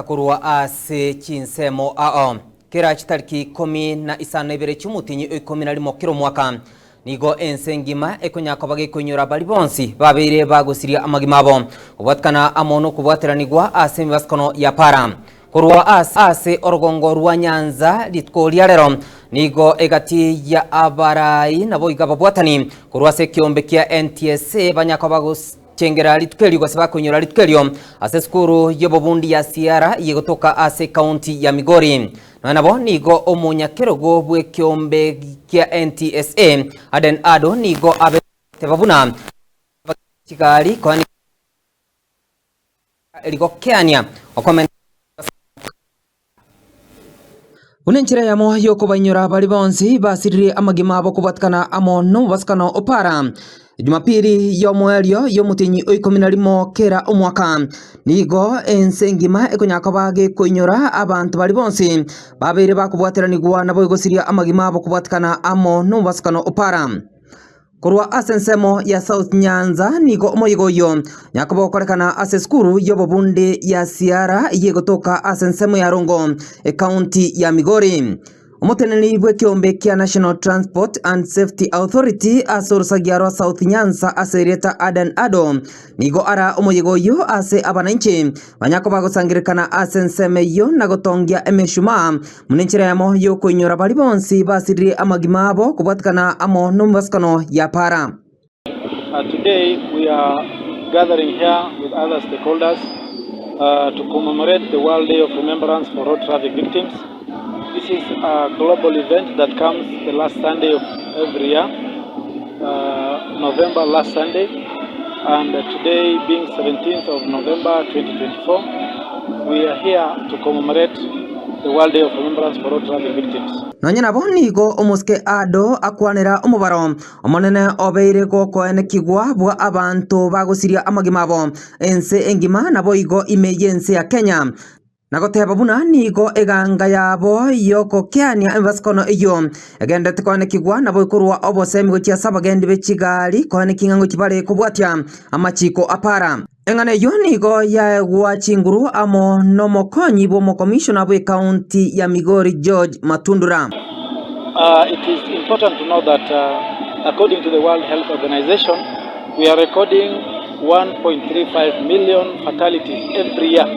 Korwa ase chinsemo ao. Kera chitariki ikomi na isano na ibere chi'omotienyi o ikomi na rimo kera omwaka, nigo ense engima ekonya koba gekoinyora baria bonsi babeire bagosiria amagima abo, kobwatikana amo nokobwateranigwa ase emebasukano ya para. Korwa ase orogongo rwa Nyanza rituko ria rero, nigo egati ya abarai naboigo ababwatani korwa ase ekeombe kia NTSA banya koba Chengera rituko erio gose bakoinyora rituko erio ase esukuru y'obobundi ya Siara eyegotoka ase ekaunti ya Migori. Nonya nabo nigo omonyakerogo bw'ekeombe kia NTSA Aden Ado nigo abeteba buna chigari koani erigokeania okomenta Buna enchera eyemo y'okobainyora baria bonsi basiririe amagima abo kobwatikana amo nomobasukano o para, Jumapili y'omoerio y'omotienyi o ikomi na rimo kera omwaka, nigo ense engima ekonyara koba gekoinyora abanto baria bonsi babeire bakobwateranigwa naboigo gosiria amagima abo kobwatikana amo nomobasukano o para. Korwa ase ensemo ya South Nyanza nigo omoyega oyio nyakoba ogokorekana ase esukuru y'obobundi ya Siara eyio egotoka ase ensemo ya Rongo, ekaunti ya Migori. Omoteneneri bw'ekeombe kia National Transport and Safety Authority ase orosagia rwa South Nyanza ase erieta Adan Ado nigo ara omoyega oyio ase abananchi banyakoba gosangererekana ase ensemo eyio na gotongia emeshumaa Buna enchera eyemo y'okoinyora baria bonsi basiririe amagima abo kobwatikana amo nomobasukano ya para. Today we are gathering here with other stakeholders to commemorate the World Day of Remembrance for Road Traffic Victims. This is a global event that comes the last Sunday of every year, November last Sunday, and today being 17th of November 2024, we are here to commemorate the World Day of Remembrance for Road Traffic Victims. Nonya nabo nigo omosike Ado akwanera omobaro omonene obeire gokoenekigwa bwa abanto bagosiria amagima abo ense engima naboigo ime y'ense ya Kenya, na goteba buna nigo eganga yabo y'ogokeania emebasukano eyio egenderete koenekigwa nabo korwa obosemi gochia ase abagendi be chigari koenekia ng'a ngochia bare kobwatia amachiko a para. Eng'ana eyio nigo yaegwa chinguru amo nomokonyi bw'omokomishona bw'ekaunti ya Migori George Matundura. It is important to know that according to the World Health Organization we are recording 1.35 million fatalities every year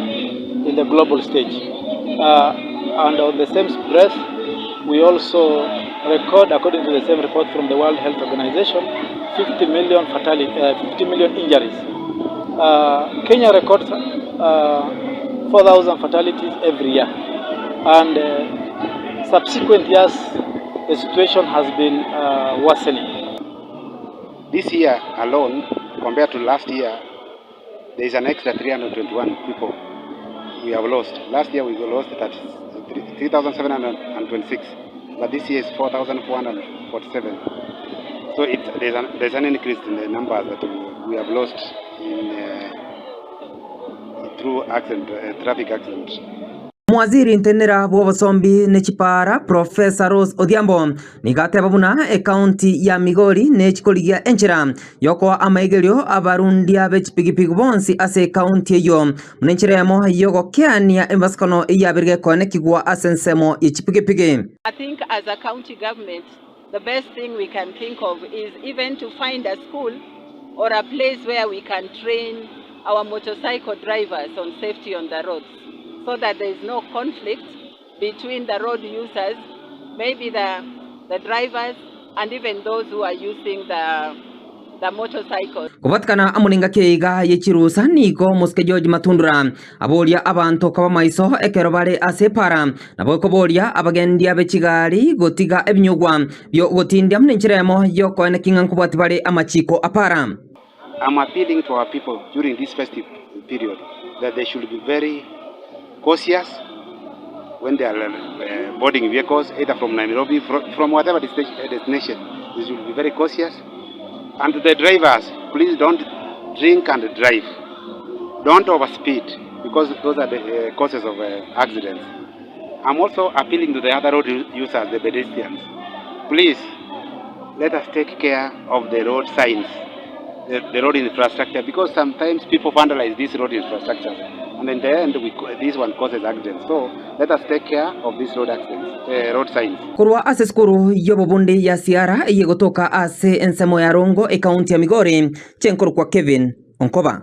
in the global stage and on the same breath we also record according to the same report from the World Health Organization 50 million fatality, 50 million injuries. Kenya records 4,000 fatalities every year and subsequent years the situation has been worsening. This year alone compared to last year there is an extra 321 people we have lost. Last year we lost 3,726 but this year is 4,447. So it's, there's, an, there's an increase in the numbers that we have lost in, through accident, traffic accidents. Omowaziri ntenenera bw'obosombi ne chipara Professor Rose Odhiambo nigo ateba buna ekaunti ya Migori nechikorigia enchera yokoa amaigerio abarundia be chipigipigi bonsi ase ekaunti eyio buna enchera eyemo yogokeania embasikano eyio yabere gekoenekigwa ase ensemo ye chipigipigi. I think as a county government the best thing we can think of is even to find a school or a place where we can train our motorcycle drivers on safety on the roads so that there is no conflict between the road users, maybe the, the drivers and even those who are using the, the motorcycles. Kobatikana amo nengaki eye iga ye chirusa nigo Omosike George Matundura aboria abanto koba maiso ekero bare ase epara, nabo koboria abagendia be chigari gotiga ebinyugwa biogotindia buna enchera eyemo yokoeneki ng'a nkobwati bare amachiko a para. I'm appealing to our people during this festive period that they should be very cautious when they are boarding vehicles either from Nairobi, from whatever destination, they should be very cautious. And to the drivers, please don't drink and drive. Don't overspeed because those are the causes of accidents. I'm also appealing to the other road users, the pedestrians. Please, let us take care of the road signs, the road infrastructure, because sometimes people vandalize these road infrastructures. And in the end, this one causes accidents. So let us take care of these road accidents, road signs. Korwa ase esukuru y'obobundi ya Siara eye gotoka ase ensemo ya Rongo ekaunti ya Migori, chenkorokwa Kevin Onkoba.